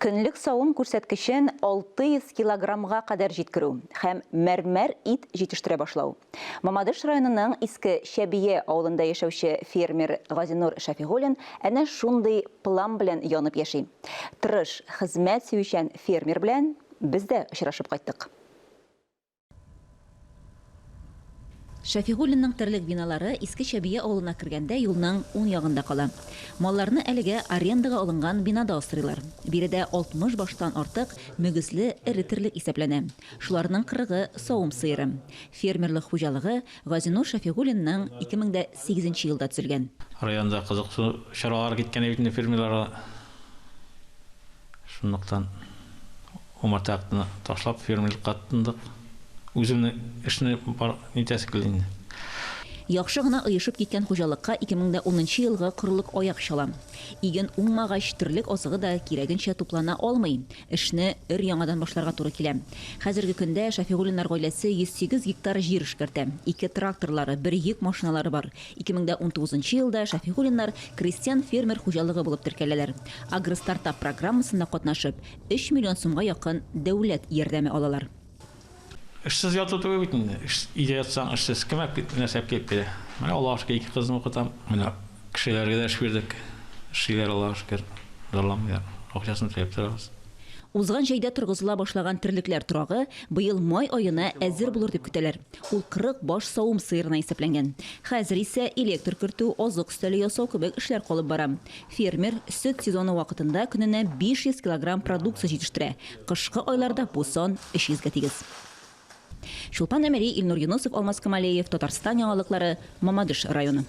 Көнлек савым күрсәткечен 600 килограммга кадәр җиткерү һәм мәрмәр ит җитештерә башлау. Мамадыш районының Иске Чәбия авылында яшәүче фермер Газинур Шәфигуллин әнә шундый план белән янып яши. Тырыш, хезмәт сөючән фермер белән без дә очрашып кайттык. Шәфигуллинның терлек биналары Иске Чәбия авылына кергәндә юлның уң ягында кала. Малларны әлегә арендага алынган бинада асрыйлар. Биредә 60 баштан артык мөгезле эре терлек исәпләнә. Шуларның кырыгы, савым сыеры. Фермерлык хуҗалыгы Газинур Шәфигуллинның 2008 нче елда төзелгән. Районда кызыксыну чаралары киткән бит инде фермерларга. Шунлыктан умарталыкны ташлап фермерлыкка тотындык. Үземнең эшне бар нитәсе килде инде. Яхшы гына оешып киткән хуҗалыкка 2010 нчы елгы корылык аяк чала. Иген уңмагач, терлек азыгы да кирәгенчә туплана алмый. Эшне өр-яңадан башларга туры килә. Хәзерге көндә Шәфигуллиннар гаиләсе 108 гектар җир эшкәртә. Ике тракторлары, бер йөк машиналары бар. 2019 нчы елда Шәфигуллиннар крестьян-фермер хуҗалыгы булып теркәләләр. Агростартап программасында катнашып, 3 миллион сумга якын дәүләт ярдәме алалар. Эшсез яту түгел бит инде. Эш, өйдә ятсаң, эшсез кем әп, нәрсә әп килеп бирә? Менә Аллага шөкер, ике кызны укытам. Менә кешеләргә дә эш бирдек. Эшлиләр, Аллага шөкер, зарланмыйлар. Акчасын түләп торабыз. Узган җәйдә торгызыла башлаган терлекләр торагы быел май аена әзер булыр дип көтәләр. Ул 40 баш савым сыерына исәпләнгән. Хәзер исә электр кертү, азык өстәле ясау кебек эшләр калып бара. Фермер сөт сезоны вакытында көненә 500 килограмм продукция җитештерә, кышкы айларда бу сан 300 гә тигез. Чулпан Әмири, Илнур Юнысов, Алмаз Камалеев, Татарстан яңалыклары, Мамадыш районы.